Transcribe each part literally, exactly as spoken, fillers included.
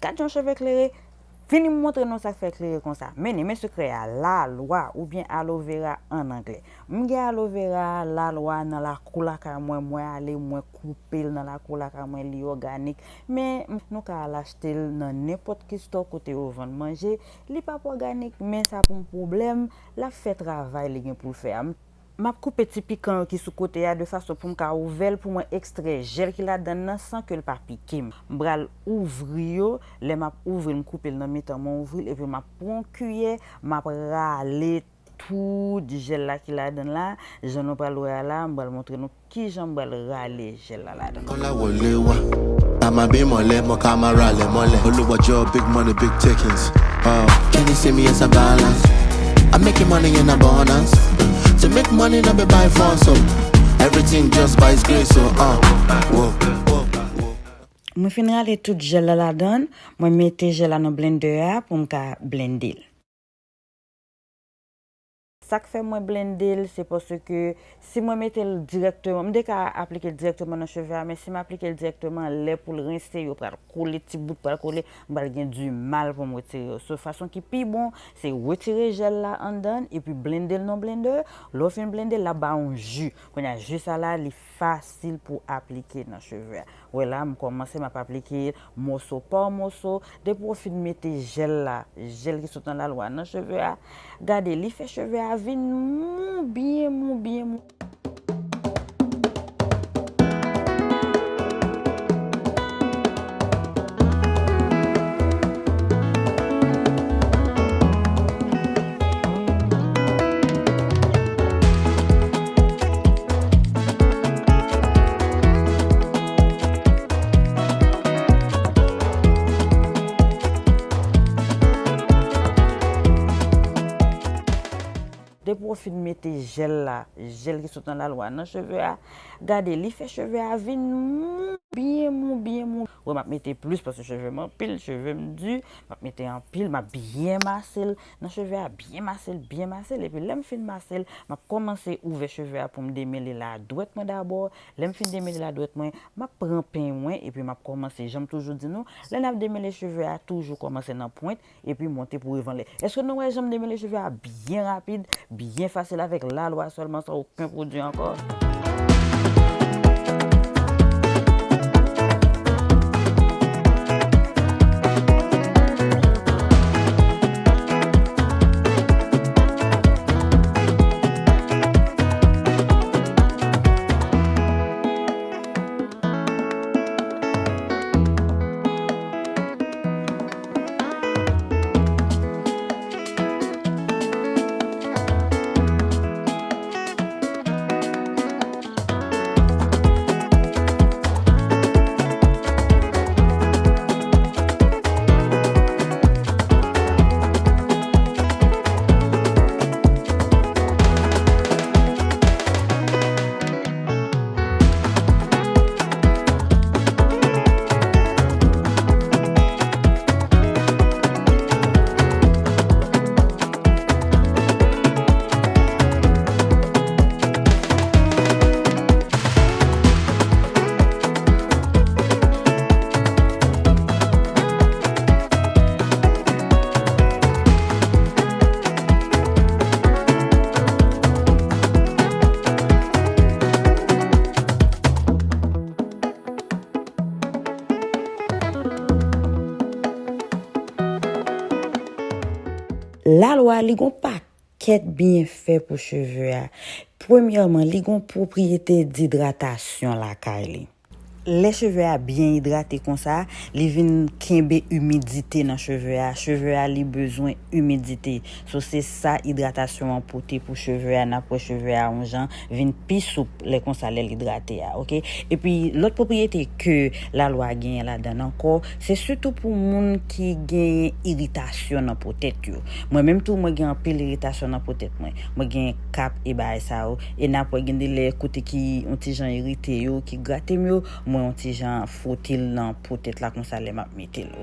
Gad yon cheve klere. Vini m montre nou sa k fè klere konsa. Men, men sekrè a, lalwa oubyen aloe vera an anglè. M gen aloe vera a, lalwa nan lakou lakay mwen, mwen ale, mwen koupe l nan lakou lakay mwen, li òganik. Men, nou ka al achte l nan nenpòt ki stò kote yo vann manje. Li p ap òganik, men sa pa yon pwoblèm, l ap fè travay li gen pou l fè a. M ap koupe ti pikan yo ki sou kote a de fason pou m ka ouvè l, pou mwen ekstrè jèl ki ladan l nan san ke l pa pike m. M pral ouvri yo, lè m ap ouvri l, m koupe l nan mitan, mwen ouvri l, epi m ap pran yon kiyè, m ap rale tout jèl la ki ladan l la. Jan nou pral wè a la, m pral montre nou kijan m pral rale jèl la ladan l. Kola wole wa. Ama be mole mo kamara le mole. Oluwa jo big money, big takings. Uh, can you see me as a balance? I'm making money in abundance. To make money not be by force, so everything just by his grace, so uh, whoa, whoa, whoa. Mwen fin rale tout jèl la ladan, mwen mete jèl la nan blender a pou m ka blende l. Sa k fè mwen blende l, se paske si mwen mete l dirèkteman, m te ka aplike l dirèkteman nan cheve a, men si m aplike l dirèkteman, lè pou l rense, yo pral kole, ti bout pral kole, m pral gen di mal pou m retire yo. So, fason ki pi bon, se retire jèl la anndan, epi blende l nan blender. Lè w fin blende l, l ap ba w yon ji. Kounye a, ji sa la, li fasil pou aplike nan cheve a. Wè la, m kòmanse, m ap aplike mòso pa mòso. Depi w fin mete jèl la, jèl ki sot nan lalwa nan cheve a, gade, li fè cheve a vin mou, byen mou, byen mou. Depi w fin mete jèl la, jèl ki sot nan lalwa nan cheve a, gade, li fè cheve a vin mou, byen mou, byen mou. Wè, m ap mete plis paske cheve m anpil, cheve m di, m ap mete anpil, m ap byen mase l nan cheve a, byen mase l, byen mase l. Epi lè m fin mase l, m ap kòmanse ouvè cheve a pou m demele ladwèt mwen dabò. Lè m fin demele ladwèt mwen, m ap pran peny mwen, epi m ap kòmanse, jan m toujou di nou, lè n ap demele cheve a, toujou kòmanse nan pwent, epi monte pou rive anlè. Èske nou wè jan m demele cheve a byen rapid, byen fasil, avèk lalwa sèlman, san okenn pwodui ankò? Lalwa, li gon pakèt byenfè pou cheve a. Premyèman, li gon pwopriyete didratasyon lakay li. Lè cheve a byen idrate konsa, li vin kenbe imidite nan cheve a. Cheve a, li bezwen imidite. So, se sa idratasyon an pote pou cheve a. N ap wè cheve a yon jan vin pi soup lè konsa, lè l idrate a, oke? Epi, lòt pwopriyete ke lalwa genyen ladan l ankò, se sitou pou moun ki genyen iritasyon nan po tèt yo. Mwen menm tou, mwen gen anpil iritasyon nan po tèt mwen. Mwen gen kap e bagay sa yo. E n ap wè gen de lè kote ki yon ti jan irite yo, ki grate m yo, mwen yon ti jan fwote l nan po tèt la konsa lè m ap mete l.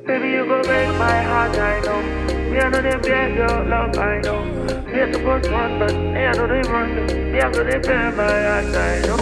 Baby, you gon break my heart, I know. Me, I know they beg your love, I know. Me, I suppose one, but me, I know they run. Me, I know they pay my eyes, I know.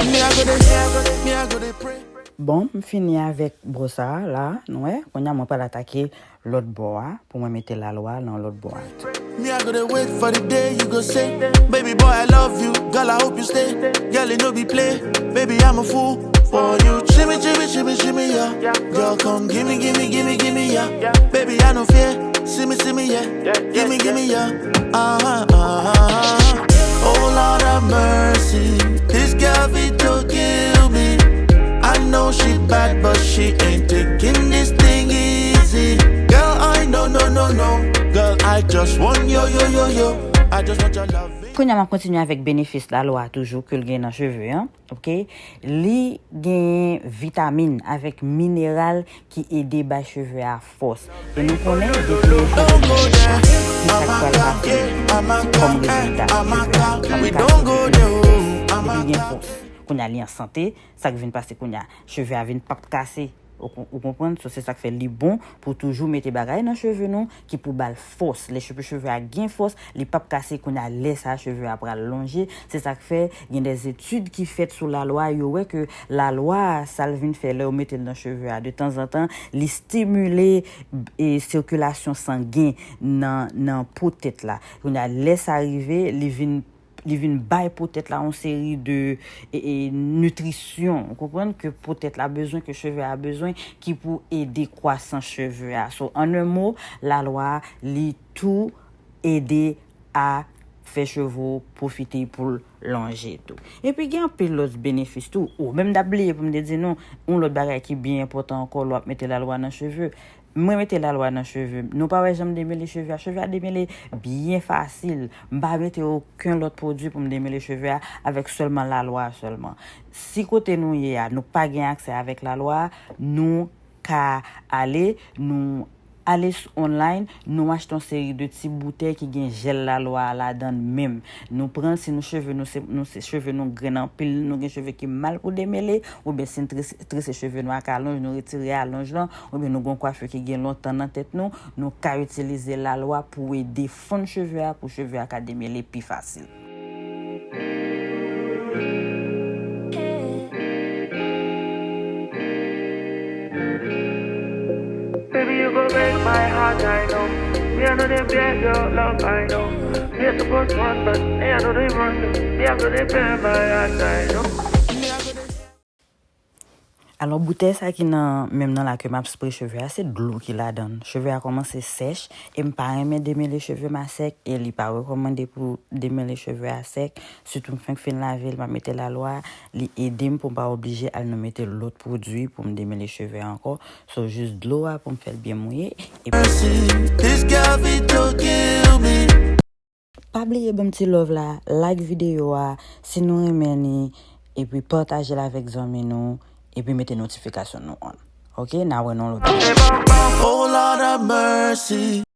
Me, I go dey, me, I go dey pray. Bon, m fini avèk bò sa a la, nou wè. Kounye a mwen pral atake lòt bò a, pou mwen mete lalwa nan lòt bò a tou. Me, I go dey wait for the day you go say, "Baby boy, I love you. Girl, I hope you stay. Girl, it no be play. Baby, I'm a fool for you." Shimmy, shimmy, shimmy, shimmy, yeah. Girl, come gimme, gimme, gimme, gimme, yeah. Baby, I no fear. See me, see me, yeah. Gimme, gimme, yeah. Uh-huh, uh-huh. Oh, Lord have mercy. This girl fit to kill me. I know she bad, but she ain't taking this thing easy. Girl, I no, no, no, no. Girl, I just want yo, yo, yo, yo. I just want your love. Kounye a m ap kontinye avèk benefis lalwa toujou ke l gen nan cheve an. Ok, li genyen vitamin avèk mineral ki ede bay cheve a fòs. E nou konnen depi yon cheve gen fòs, ki sa k pral pase kòm rezilta? Cheve a ap kase, epi gen fòs. Kounye a li an sante, sa k vin pase kounye a? Cheve a vin p ap kase. Ou kon-, ou konprann? So, se sa k fè li bon pou toujou mete bagay nan cheve nou ki pou ba l fòs. Lè cheve, cheve a gen fòs, li p ap kase, kounye a lè sa a cheve a pral lonje. Se sa k fè gen de etid ki fèt sou lalwa, yo wè ke lalwa a, sa l vin fè lè yo mete l nan cheve a, de tanzantan, li stimile, e, sikilasyon sangen nan, nan po tèt la. Kounye a lè sa rive, li vin li vin bay po tèt la yon seri de, e, e, nitrisyon. Ou konprann ke po tèt la bezwen, ke cheve a bezwen, ki pou ede kwasans cheve a. So, an en mo, lalwa a, li tou ede a fè cheve w pwofite pou l lonje tou. Epi gen anpil lòt benefis tou. Ou menm m t ap bliye pou m te di nou, yon lòt bagay ki byen enpòtan ankò lè w ap mete lalwa nan cheve. Mwen mete lalwa nan cheve m. Nou pa wè jan m demele cheve a? Cheve a demele byen fasil. M pa mete okenn lòt pwodui pou m demele cheve a, avèk sèlman lalwa a sèlman. Si kote nou ye a, nou pa gen aksè avèk lalwa a, nou ka ale, nou ale s-, online, nou achte yon seri de ti boutèy ki gen jèl lalwa a ladan l menm. Nou pran, si nou cheve nou se, nou se cheve nou grenn anpil, nou gen cheve ki mal pou demele, oubyen si n trese, trese cheve nou ak alonj, nou retire alonj lan, oubyen nou gen yon kwafi ki gen lontan nan tèt nou, nou ka itilize lalwa pou ede fonn cheve a, pou cheve a ka demele pi fasil. Baby, you go break my heart, I know. Me, I know they beg your love, I know. Me, I suppose one, but me, I know they run. Me, I know they pay my eyes, I know. Alò, boutèy sa ki nan men m nan la ke m ap spre cheve a, se dlo ki ladan l. Cheve a kòmanse sèch, e m pa renmen demele cheve m a sèk, e li pa rekòmande pou demele cheve a sèk. Sitou m fenk fin lave l, m ap mete lalwa, li ede m pou m pa oblije al nan mete lòt pwodui pou m demele cheve a ankò. So, jis dlo a pou m fè l byen mouye. Epi Mercy, this girl fit to kill me. Pa bliye ban m ti love la, like videyo a, si nou renmen li, epi pataje l avèk zanmi nou, epi mete notifikasyon nou on. Ok, n a wè nou lòt. Oh Lord have mercy.